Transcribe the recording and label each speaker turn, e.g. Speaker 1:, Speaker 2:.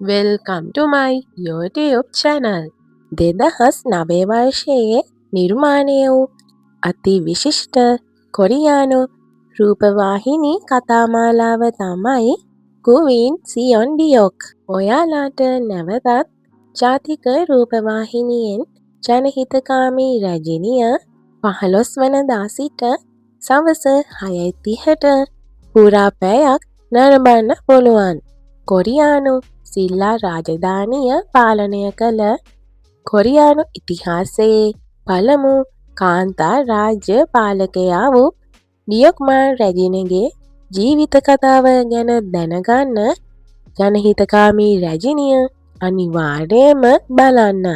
Speaker 1: Welcome to my YouTube channel. 2009 වර්ෂයේ නිර්මාණය වූ අති විශිෂ්ට කොරියානු රූපවාහිනී කතාමාලාව තමයි කුවීන් සියොන් ඩියොක්. ඔයාලාට නැවතත් ජාතික රූපවාහිනියෙන් ජනහිතකාමී රැජිනිය 15 වනදා සිට සවස 6:30ට පුරා පැයක් නරඹන්න පුළුවන්. කොරියානු සිල්ලා රාජධානිය පාලනය කළ කොරියානු ඉතිහාසයේ පළමු කාන්තා රාජ්‍ය පාලකයා වූ ඩියොක්මාන් රැජිනගේ ජීවිත කතාව ගැන දැනගන්න ජනහිතකාමී රැජිනිය අනිවාර්යයෙන්ම බලන්න.